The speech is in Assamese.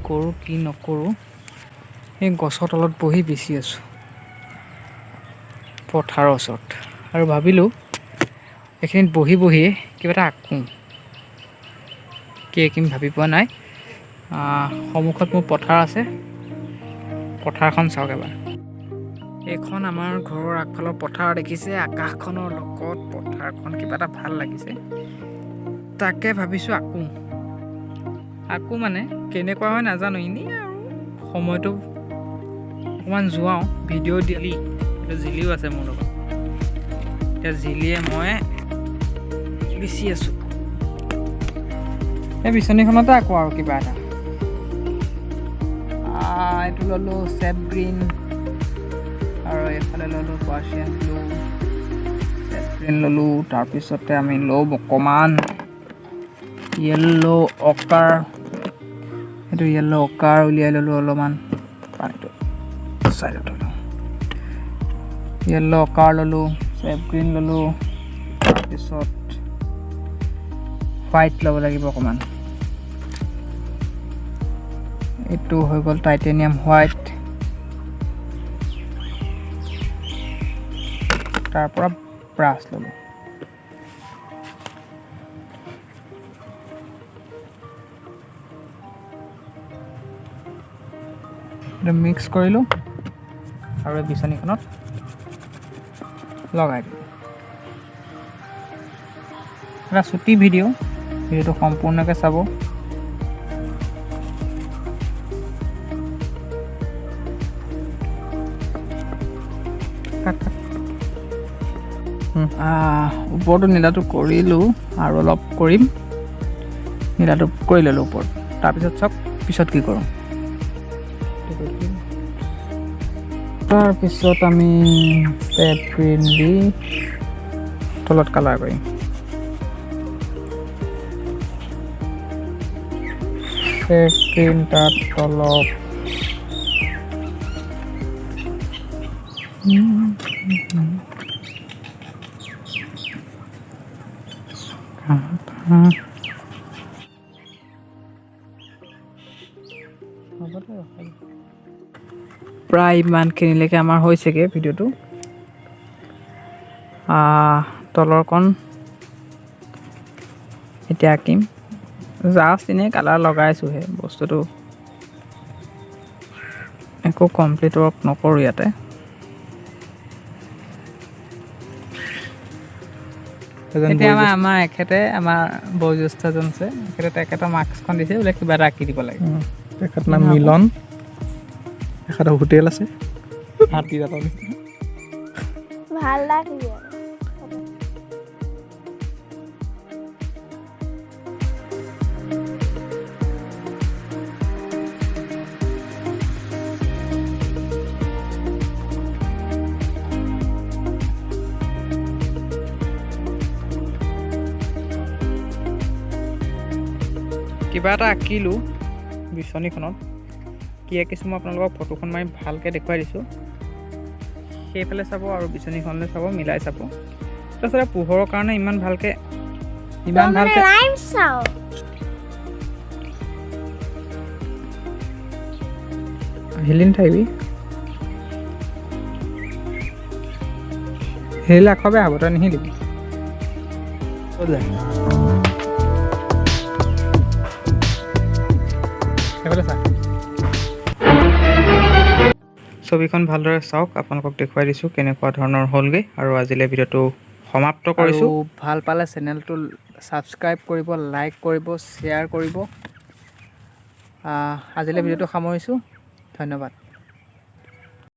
কৰোঁ কি নকৰোঁ, এই গছৰ তলত বহি বিচি আছোঁ পথাৰৰ ওচৰত। আৰু ভাবিলোঁ এইখিনিত বহি বহিয়ে কিবা এটা আঁকো। কি আঁকিম ভাবি পোৱা নাই। সন্মুখত মোৰ পথাৰ আছে, পথাৰখন চাওক এবাৰ। এইখন আমাৰ ঘৰৰ আগফালৰ পথাৰ, দেখিছে আকাশখনৰ লগত পথাৰখন কিবা এটা ভাল লাগিছে। তাকে ভাবিছোঁ আঁকো। আঁকো মানে কেনেকুৱা হয় নাজানো, এনেই আৰু সময়টো অকণমান যোৱাওঁ। ভিডিঅ' দিলি এইটো জিলিও আছে মোৰ লগত। এতিয়া জিলিয়ে মই বিচি আছোঁ এই বিচনীখনতে আঁকো আৰু কিবা এটা। এইটো ল'লোঁ চেপ গ্ৰীণ আৰু এইফালে ল'লোঁ পাৰ্চিয়ান ব্লু, চেপ গ্ৰীণ ল'লোঁ। তাৰপিছতে আমি ল'ম অকণমান য়েল্ল' অকাৰ, এইটো য়েল্ল' অকাৰ উলিয়াই ল'লোঁ। অলপমান পানীটো চাইডত ল'লোঁ, য়েল্ল' অকাৰ ল'লোঁ, চেপ গ্ৰীণ ল'লোঁ। তাৰপিছত হোৱাইট ল'ব লাগিব অকণমান। এইটো হৈ গ'ল টাইটেনিয়াম হোৱাইট। তাৰ পৰা ব্ৰাছ ল'লোঁ। মিক্স কৰিলোঁ আৰু এই বিচনীখনত লগাই দিলোঁ। এটা চুটি ভিডিঅ', ভিডিঅ'টো সম্পূৰ্ণকৈ চাব। কাট কাট। ওপৰতো নীলাটো কৰিলোঁ আৰু অলপ কৰিম। নীলাটো কৰি ল'লোঁ ওপৰত, তাৰপিছত চাওক পিছত কি কৰোঁ। তাৰপিছত আমি টেপ গ্ৰীণ দি তলত কালাৰ কৰিম। টেপ গ্ৰীণ তাত তলত। হ'ব দে, ৰখাই দে। প্ৰায় ইমানখিনিলৈকে আমাৰ হৈছেগৈ ভিডিঅ'টো। তলৰকণ এতিয়া আঁকিম। জাষ্ট এনেই কালাৰ লগাইছোঁহে, বস্তুটো একো কমপ্লিট ৱৰ্ক নকৰোঁ ইয়াতে। এজন এতিয়া আমাৰ বয়োজ্যেষ্ঠ। আমাৰ এখেতে, আমাৰ বয়োজ্যেষ্ঠজন আছে, এখেতে তেখেতৰ মাস্কখন দিছে বোলে কিবা এটা আঁকি দিব লাগে। তেখেতৰ নাম মিলন। তেখেতৰ হোটেল আছে হাতী দাঁতৰ নিচিনা। ভাল লাগে। কিবা এটা আঁকিলোঁ বিচনীখনত। কি আঁকিছোঁ মই আপোনালোকক ফটোখন মাৰি ভালকৈ দেখুৱাই দিছোঁ। সেইফালে চাব আৰু বিচনীখনলৈ চাব, মিলাই চাব। তাৰপিছতে পোহৰৰ কাৰণে ইমান ভালকে ৰাইম চাওঁ। হিলি নাথাকিবি, হিলিলে আখৰ বেয়া হ'ব, তই নিহিলিবি। ক'ত যায়? সেইফালে চা। ছবিখন ভালদৰে চাওক, আপোনালোকক দেখুৱাই দিছোঁ কেনেকুৱা ধৰণৰ হ'লগৈ। আৰু আজিলৈ ভিডিঅ'টো সমাপ্ত কৰিছোঁ। ভাল পালে চেনেলটো ছাবস্ক্ৰাইব কৰিব, লাইক কৰিব, শ্বেয়াৰ কৰিব। আজিলৈ ভিডিঅ'টো সামৰিছোঁ, ধন্যবাদ।